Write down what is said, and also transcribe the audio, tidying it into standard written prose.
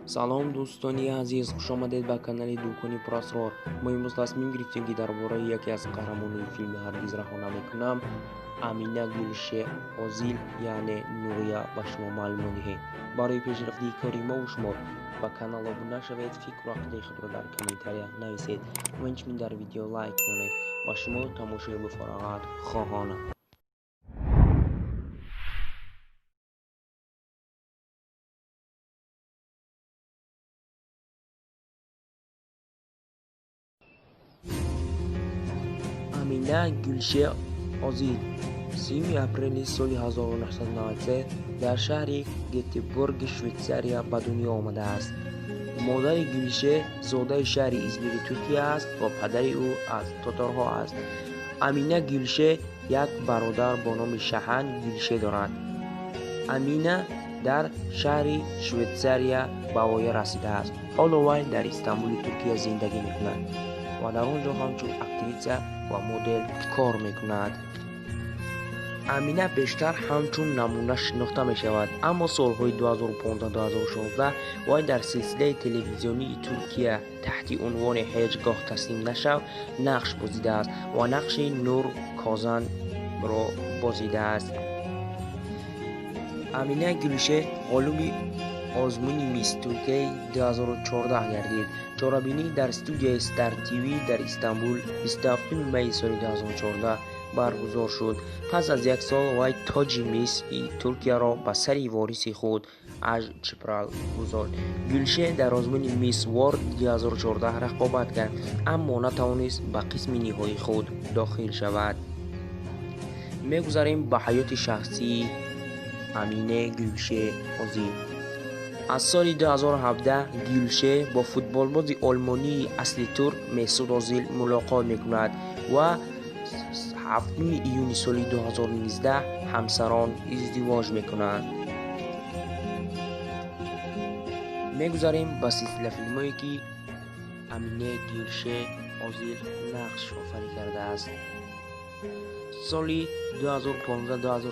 Салом, дӯстони азиз, хушомадед ба канали Дукони Пурасрор. Мо имрӯз тасмим гирифтем, ки дар бораи яке аз қаҳрамонони филми «Ҳаргиз раҳо намекунам», Амина Гулше Озил, яъне Нурия, ба шумо маълумот диҳем. Барои пешрафти кори мову шумо ба канал обуна шавед, фикру ақидаи худро дар комментария нависед ва инчунин дар видео лайк монед. Ба шумо тамошои бофароғат хоҳонам. Амина Гулше Озил 3 апрели соли 1993 дар шаҳри Гетеборги Швейтсария ба дунё омадааст. Модари Гулше зодаи шаҳри Измири Туркия аст ва падари ӯ аз тоторҳо аст. Амина Гулше як бародар бо номи Шаҳан Гулше дорад. Амина дар шаҳри Швейтсария ба воя расидааст. Ҳоло вай дар Истанбули Туркия зиндагӣ мекунад ва дар он ҷо ҳамчун актриса ва модел кор мекунад. Амина бештар ҳамчун намуна шинохта мешавад, аммо солҳои 2015-2016 вай дар силсилаи телевизионии Туркия таҳти унвони «Ҳеҷ гоҳ таслим нашав» нақш бозидааст ва нақши Нур Козанро бозидааст. Амина Гулше ғолиби озмуни Мисс Туркияи 2014 гардид. Чорабинӣ дар студияи Стар ТВ дар Истанбул 27 майи соли 2014 баргузор шуд. Пас аз як сол вай тоҷи Мисси Туркияро ба сари вориси худ Аж Чипрал гузошт. Гулше дар озмуни Мисс Ворлд 2014 рақобат кард, аммо натавонист ба қисми ниҳоии худ дохил шавад. Мегузарем ба ҳаёти шахсии Амине Гулше Озил. Аз соли 2017 Гулше бо футболбози олмонии асли турк Месуд Озил мулоқот мекунад ва 7 июни соли 2019 ҳамсарон издивоҷ мекунанд. Мегузарем ба силсилафилмҳое, ки Амине Гулше Озил нақш офарӣ кардааст. Соли 2015.